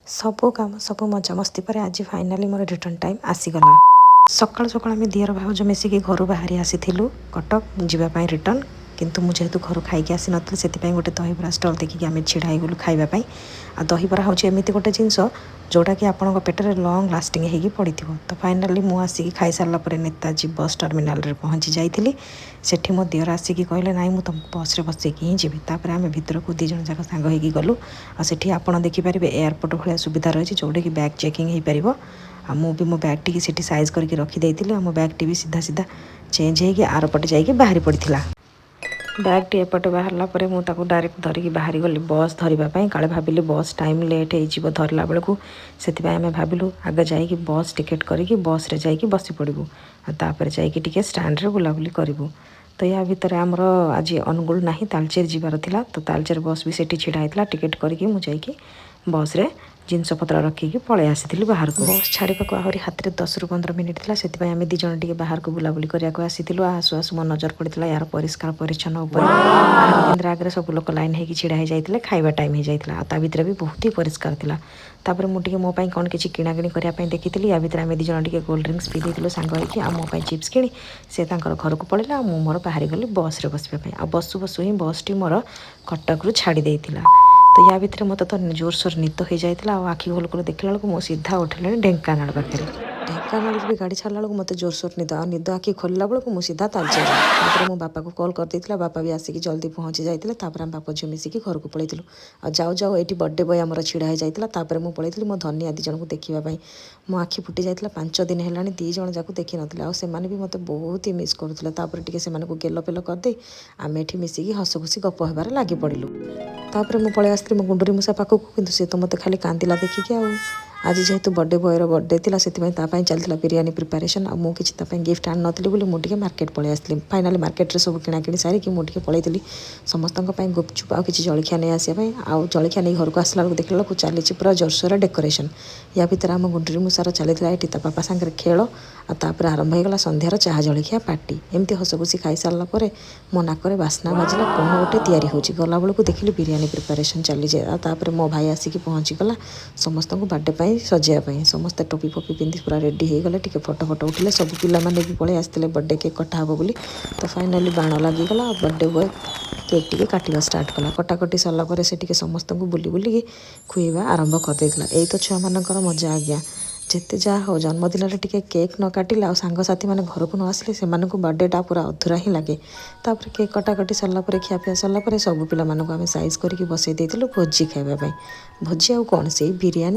ସବୁ କାମ, ସବୁ ମଜାମସ୍ତି ପରେ ଆଜି ଫାଇନାଲି ମୋର ରିଟର୍ନ ଟାଇମ୍ ଆସିଗଲା। ସକାଳୁ ସକାଳୁ ଆମେ ଦିଅର ଭାଉଜ ମିଶିକି ଘରୁ ବାହାରି ଆସିଥିଲୁ କଟକ ଯିବା ପାଇଁ ରିଟର୍ନ। କିନ୍ତୁ ମୁଁ ଯେହେତୁ ଘରୁ ଖାଇକି ଆସିନଥିଲି, ସେଥିପାଇଁ ଗୋଟେ ଦହିବରା ଷ୍ଟଲ୍ ଦେଖିକି ଆମେ ଛିଡ଼ା ହେଇଗଲୁ ଖାଇବା ପାଇଁ। ଆଉ ଦହିବରା ହେଉଛି ଏମିତି ଗୋଟେ ଜିନିଷ, ଯେଉଁଟାକି ଆପଣଙ୍କ ପେଟରେ ଲଙ୍ଗ୍ ଲାଷ୍ଟିଂ ହେଇକି ପଡ଼ିଥିବ। ତ ଫାଇନାଲି ମୁଁ ଆସିକି ଖାଇସାରିଲା ପରେ ନେତାଜୀ ବସ୍ ଟର୍ମିନାଲରେ ପହଞ୍ଚି ଯାଇଥିଲି। ସେଠି ମୋ ଦିଅର ଆସିକି କହିଲେ, "ନାଇଁ, ମୁଁ ତୁମକୁ ବସ୍ରେ ବସେଇକି ହିଁ ଯିବି।" ତାପରେ ଆମେ ଭିତରକୁ ଦୁଇ ଜଣ ଯାକ ସାଙ୍ଗ ହେଇକି ଗଲୁ। ଆଉ ସେଠି ଆପଣ ଦେଖିପାରିବେ, ଏୟାରପୋର୍ଟ ଭଳିଆ ସୁବିଧା ରହିଛି, ଯେଉଁଟାକି ବ୍ୟାଗ୍ ଚେକିଂ ହେଇପାରିବ। ଆଉ ମୁଁ ବି ମୋ ବ୍ୟାଗ୍ଟିକି ସେଠି ସାଇଜ୍ କରିକି ରଖିଦେଇଥିଲି। ଆଉ ମୋ ବ୍ୟାଗ୍ଟି ବି ସିଧା ସିଧା ଚେଞ୍ଜ ହେଇକି ଆରପଟେ ଯାଇକି ବାହାରି ପଡ଼ିଥିଲା। ବ୍ୟାଗ୍ଟି ଏପଟେ ବାହାରିଲା ପରେ ମୁଁ ତାକୁ ଡାଇରେକ୍ଟ ଧରିକି ବାହାରି ଗଲି ବସ୍ ଧରିବା ପାଇଁ। କାଳେ ଭାବିଲି ବସ୍ ଟାଇମ୍ ଲେଟ୍ ହେଇଯିବ ଧରିଲା ବେଳକୁ, ସେଥିପାଇଁ ଆମେ ଭାବିଲୁ ଆଗ ଯାଇକି ବସ୍ ଟିକେଟ୍ କରିକି ବସ୍ରେ ଯାଇକି ବସି ପଡ଼ିବୁ ଆଉ ତାପରେ ଯାଇକି ଟିକେ ଷ୍ଟାଣ୍ଡରେ ବୁଲାବୁଲି କରିବୁ। ତ ୟା ଭିତରେ ଆମର ଆଜି ଅନୁଗୁଳ ନାହିଁ, ତାଲଚେର ଯିବାର ଥିଲା। ତ ତାଲଚେର ବସ୍ ବି ସେଠି ଛିଡ଼ା ହେଇଥିଲା। ଟିକେଟ୍ କରିକି ମୁଁ ଯାଇକି ବସ୍ରେ ଜିନିଷପତ୍ର ରଖିକି ପଳେଇ ଆସିଥିଲି ବାହାରକୁ। ବସ୍ ଛାଡ଼ିବାକୁ ଆହୁରି ହାତରେ 10ରୁ 15 ମିନିଟ୍ ଥିଲା। ସେଥିପାଇଁ ଆମେ ଦୁଇ ଜଣ ଟିକେ ବାହାରକୁ ବୁଲାବୁଲି କରିବାକୁ ଆସିଥିଲୁ। ଆସୁ ଆସୁ ମୋ ନଜର ପଡ଼ିଥିଲା ଏହାର ପରିଷ୍କାର ପରିଚ୍ଛନ୍ନ ଉପରେ। ଆହାର କେନ୍ଦ୍ର ଆଗରେ ସବୁ ଲୋକ ଲାଇନ୍ ହେଇକି ଛିଡ଼ା ହେଇଯାଇଥିଲେ। ଖାଇବା ଟାଇମ୍ ହେଇଯାଇଥିଲା ଆଉ ତା ଭିତରେ ବି ବହୁତ ହି ପରିଷ୍କାର ଥିଲା। ତାପରେ ମୁଁ ଟିକେ ମୋ ପାଇଁ କ'ଣ କିଛି କିଣାକିଣି କରିବା ପାଇଁ ଦେଖିଥିଲି। ୟା ଭିତରେ ଆମେ ଦୁଇ ଜଣ ଟିକେ କୋଲ୍ଡ ଡ୍ରିଙ୍କସ୍ ପିଇ ଦେଇଥିଲୁ ସାଙ୍ଗ ହେଇକି। ଆଉ ମୋ ପାଇଁ ଚିପ୍ସ କିଣି ସେ ତାଙ୍କର ଘରକୁ ପଳେଇଲା ଆଉ ମୁଁ ମୋର ବାହାରି ଗଲି ବସ୍ରେ ବସିବା ପାଇଁ। ଆଉ ବସୁ ବସୁ ହିଁ ବସ୍ଟି ମୋର କଟକରୁ ଛାଡ଼ି ଦେଇଥିଲା। ତ ୟା ଭିତରେ ମୋତେ ତ ଜୋରସୋର ନିଦ ହେଇଯାଇଥିଲା। ଆଉ ଆଖି ଖୋଲୁ ଖୋଲୁ ଦେଖିଲା ବେଳକୁ ମୁଁ ସିଧା ଉଠିଲିଣି ଢେଙ୍କାନାଳ ପାଖରେ। ଢେଙ୍କାନାଳରୁ ବି ଗାଡ଼ି ଛାଡ଼ିଲା ବେଳକୁ ମୋତେ ଜୋରସୋର ନିଦ। ଆଉ ନିଦ ଆଖି ଖୋଲିଲା ବେଳକୁ ମୁଁ ସିଧା ତାଲଚେର। ତାପରେ ମୋ ବାପାକୁ କଲ୍ କରିଦେଇଥିଲା। ବାପା ବି ଆସିକି ଜଲ୍ଦି ପହଞ୍ଚି ଯାଇଥିଲେ। ତାପରେ ଆମେ ବାପ ଝିଅ ମିଶିକି ଘରକୁ ପଳେଇଥିଲୁ। ଆଉ ଯାଉ ଯାଉ ଏଇଠି ବର୍ଥଡେ ବୟ ଆମର ଛିଡ଼ା ହେଇଯାଇଥିଲା। ତାପରେ ମୁଁ ପଳେଇଥିଲି ମୋ ଧନିଆ ଦୁଇ ଜଣଙ୍କୁ ଦେଖିବା ପାଇଁ। ମୋ ଆଖି ଫୁଟି ଯାଇଥିଲା। 5 ଦିନ ହେଲାଣି ଦୁଇ ଜଣ ଯାକୁ ଦେଖିନଥିଲି। ଆଉ ସେମାନେ ବି ମୋତେ ବହୁତ ହି ମିସ୍ କରୁଥିଲେ। ତାପରେ ଟିକେ ସେମାନଙ୍କୁ ଗେଲ ପେଲ କରିଦେଇ ଆମେ ଏଠି ମିଶିକି ହସ ଖୁସି ଗପ ହେବାରେ ଲାଗି ପଡ଼ିଲୁ। ତାପରେ ମୁଁ ପଳେଇ ଆସିଥିଲି ମୋ ଗୁଣ୍ଡୁରି ମୂଷା ପାଖକୁ। କିନ୍ତୁ ସେ ତ ମୋତେ ଖାଲି କାନ୍ଦିଲା ଦେଖିକି। ଆଉ ଆଜି ଯେହେତୁ ବର୍ଥଡେ ବୟର ବର୍ଥଡେ ଥିଲା, ସେଥିପାଇଁ ତା ପାଇଁ ଚାଲିଥିଲା ବିରିୟାନୀ ପ୍ରିପାରେସନ୍। ଆଉ ମୁଁ କିଛି ତା ପାଇଁ ଗିଫ୍ଟ ଆଣିନଥିଲି ବୋଲି ମୁଁ ଟିକେ ମାର୍କେଟ ପଳେଇ ଆସିଥିଲି। ଫାଇନାଲି ମାର୍କେଟରେ ସବୁ କିଣାକିଣି ସାରିକି ମୁଁ ଟିକେ ପଳେଇଥିଲି ସମସ୍ତଙ୍କ ପାଇଁ ଗୁପଚୁପ୍ ଆଉ କିଛି ଜଳଖିଆ ନେଇ ଆସିବା ପାଇଁ। ଆଉ ଜଳଖିଆ ନେଇ ଘରକୁ ଆସିଲା ବେଳକୁ ଦେଖିଲା ବେଳକୁ ଚାଲିଛି ପୁରା ଜୋରସୋର ଡେକୋରେସନ୍। ୟା ଭିତରେ ଆମ ଗୁଣ୍ଡୁରି ମୂଷାର ଚାଲିଥିଲା ଏଠି ତା ବାପା ସାଙ୍ଗରେ ଖେଳ। ଆଉ ତାପରେ ଆରମ୍ଭ ହେଇଗଲା ସନ୍ଧ୍ୟାର ଚାହା ଜଳଖିଆ ପାର୍ଟି। ଏମିତି ହସ ଖୁସି ଖାଇସାରିଲା ପରେ ମୋ ନାକରେ ବାସ୍ନା ବାଜିଲା, କ'ଣ ଗୋଟେ ତିଆରି ହେଉଛି। ଗଲାବେଳକୁ ଦେଖିଲି ବିରିୟାନୀ ପ୍ରିପାରେସନ୍ ଚାଲିଛି। ଆଉ ତାପରେ ମୋ ଭାଇ ଆସିକି ପହଞ୍ଚିଗଲା ସମସ୍ତଙ୍କୁ ବାର୍ଥଡେ ପାଇଁ ସଜେଇବା ପାଇଁ। ସମସ୍ତେ ଟୋପି ଫୋପି ପିନ୍ଧି ପୁରା ରେଡ଼ି ହେଇଗଲେ। ଟିକେ ଫଟୋ ଫଟୋ ଉଠିଲେ। ସବୁ ପିଲାମାନେ ବି ପଳେଇ ଆସିଥିଲେ ବର୍ଥଡେ କେକ୍ କଟା ହେବ ବୋଲି। ତ ଫାଇନାଲି ବାଣ ଲାଗିଗଲା ଆଉ ବର୍ଥଡେ ବୟ କେକ୍ ଟିକେ କାଟିବା ଷ୍ଟାର୍ଟ କଲା। କଟାକଟି ସରିଲା ପରେ ସେ ଟିକେ ସମସ୍ତଙ୍କୁ ବୁଲି ବୁଲିକି ଖୁଏଇବା ଆରମ୍ଭ କରିଦେଇଥିଲା। ଏଇ ତ ଛୁଆମାନଙ୍କର ମଜା ଆଜ୍ଞା। ଯେତେ ଯାହା ହଉ, ଜନ୍ମଦିନରେ ଟିକେ କେକ୍ ନ କାଟିଲେ ଆଉ ସାଙ୍ଗସାଥିମାନେ ଘରକୁ ନ ଆସିଲେ ସେମାନଙ୍କୁ ବର୍ଥଡେଟା ପୁରା ଅଧୁରା ହିଁ ଲାଗେ। ତାପରେ କେକ୍ କଟାକଟି ସରିଲା ପରେ, ଖିଆପିଆ ସରିଲା ପରେ ସବୁ ପିଲାମାନଙ୍କୁ ଆମେ ସାଇଜ୍ କରିକି ବସେଇ ଦେଇଥିଲୁ ଭୋଜି ଖାଇବା ପାଇଁ। ଭୋଜି ଆଉ କ'ଣ, ସେଇ ବିରିୟାନୀ।